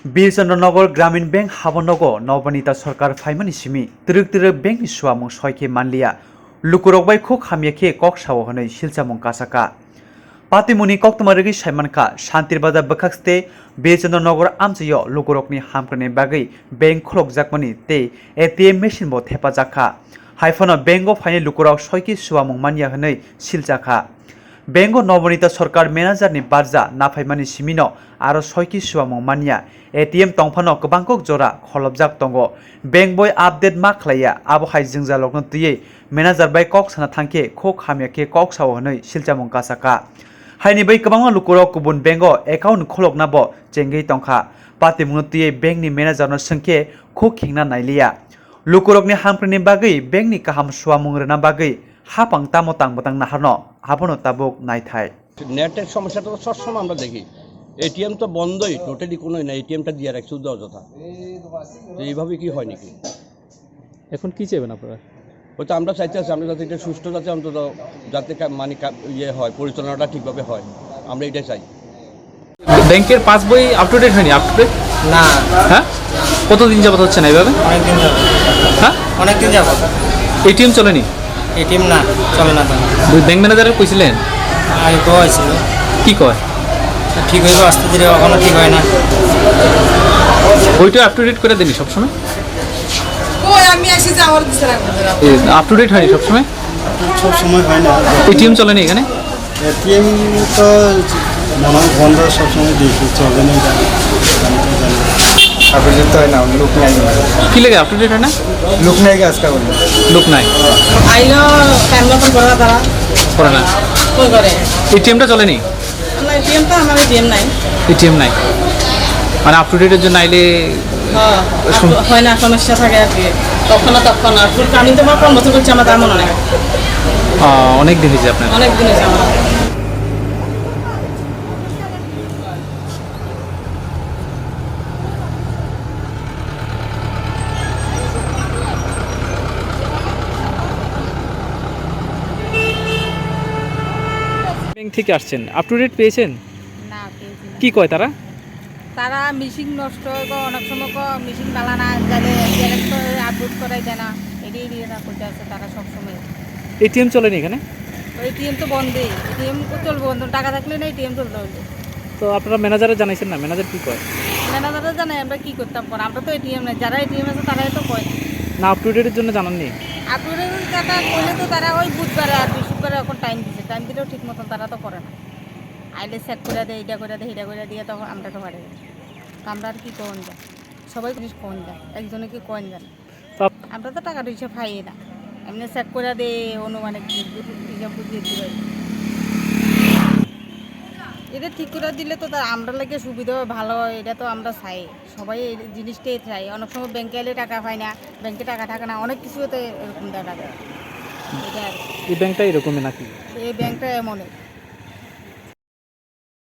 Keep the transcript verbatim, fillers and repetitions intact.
Bir Chandra Nagar Gramin Bank habonogo Nobanita Sarkar phaimani simi twrwk twrwk bankni suamung soi khe manliya. Lukurok bai khuk hamya khe kok sao hwnwi silchamung kasakha. Patimungni koktwma rwgwi saimankha, Shantir Bazar bwkhakste Bir Chandra Nagar amchaio lukurokni hamkrai bagwi bank khulokjakmani tei A T M machine bo thepajakha. Haiphano bank o phainai lukurok soi khe suamung manya hwnwi silchakha. Bank o Nobanita Sarkar manager ni barja naphaimani simino aro soi khe suamung manya. A T M tongphano kwbangkuk jora kholopjak tongo. Bank boi update ma khlaiya, abo hai jwngjalrokno twiwi manager bai kok sana thangkhe khuk hamya khe kok sao hwnwi silchamung kasakha. Haini bai kwbangma lukurok kubun bank o account khulokna bo chengwi tongkha. Patimungno twiwi bank ni manager no swngkhe khuk khengna nailiya. Lukurokni hamkrini bagwi bank ni kaham suamung rwna bagwi hapang tamo tang bwtang naharno abono tabuk naithai. নেটের সমস্যাটা তো সবসময় আমরা দেখি। এটিএম তো বন্ধই, টোটালি কোনো নেই, এটিএমটা দিয়ে রাখছে শুধু অযথা। তো এইভাবে কি হয় নাকি? এখন কি চাইবেন আপনারা? ওই তো আমরা চাইতে আছি, আমরা যাতে এটা সুষ্ঠু, যাতে অন্তত যাতে কা- মানে কা- ইয়ে হয়, পরিচালনাটা ঠিকভাবে হয়, আমরা এটাই চাই। ব্যাংকের পাসবই আপ টু ডেট হয়নি? Up to date? না। হ্যাঁ, কতদিন যাবত হচ্ছে না এইভাবে? অনেকদিন যাবত। হ্যাঁ, অনেকদিন যাবত। এটিএম চলেনি? এটিএম না, চলে না তো। ওই ব্যাংক ম্যানেজারে কইছিলেন? আগে তো হয়েছিল। কি কয়? ঠিক হইব, আস্তে ধীরে, এখনো ঠিক হয় না। ওইটা আপ টু ডেট করে দেনি সবসময়? কই, আমি আসি যে আমার দিছে রাখবো। আপ টু ডেট হয়নি সবসময়? সব সময় হয় না। এটিএম চলেনি এখানে? এটিএম তো মনে হয় বন্ধ, সবসময় দেখি চলে না, জানি, আমি তো জানি না। আপডেট তো হয় না, লোক নাই। কি লাগে আপডেট হয় না? লোক নাই আজকাল বলে। লোক নাই। আইলো টাইম মতন করে না তারা। করে না। কই করে? এটিএমটা চলেনি? না, এটিএম তো আমার এটিএম নাই। এটিএম নাই, মানে আপ টু ডেটের জন্য আইলে হ্যাঁ, শুন- হয় না, সমস্যা থাকে আর কি। তখন না, তখন না। আমি তো আমার পনেরো বছর করছি, আমার তার মনে নাই। আহ, অনেক দিন হয়েছে আপনার? অনেক দিন হয়েছে আমার। ব্যাংক থেকে আসছেন, আপ টু ডেট পেয়েছেন? না, পেয়েছি না। কি কয় তারা? তারা মেশিন নষ্ট হয় গো, অনেক সময় গো মেশিন বালা না, যাতে জেরক্স করে আপলোড করাই দেয় না, এটি এটি এরা করতে আছে তারা সব সময়। এটিএম চলেনি এখানে? এটিএম তো বন্ধই, এটিএম তো চলবে বন্ধ, টাকা থাকলে না এটিএম চলতে হবে। তো আপনারা ম্যানেজারে জানাইছেন না? ম্যানেজার কি কয়? ম্যানেজারে জানাই, আমরা কি করতাম পর, আমরা তো এটিএম নাই, যারা এটিএম আছে তারাই তো কয়। না, আপ টু ডেটের জন্য জানাননি? আপ টু ডেটের কথা কইলে তো তারা ওই বুধবারে আর বৃহস্পতিবারে এখন টাইম দিছে, টাইম দিলেও ঠিক মতন তারা তো করে না। আইলে চেক করে দেয়, এটা করে দেয়, এটা করে দিয়ে তো আমরা তো পারি না। তো আমরা আর কি কখন যায়, সবাই জিনিস কখন যায়, একজনে কি কখন জানে। তো আপ- আমরা তো টাকা পয়সা পাই না, এমনি চেক করে দেয়, অনুমানিক হিসাব বুঝিয়ে দিবে। এটা ঠিক করে দিলে তো তার আমরা লাগে সুবিধা হয়, ভালো হয়, এটা তো আমরা চাই, সবাই এই জিনিসটাই চাই। অনেক সময় ব্যাংকে এলে টাকা পায় না, ব্যাংকে টাকা থাকে না, অনেক কিছু তো এরকম দেখা যায়। এটা আর কি। এই ব্যাংকটা এরকমই নাকি? এই ব্যাংকটা এমনই।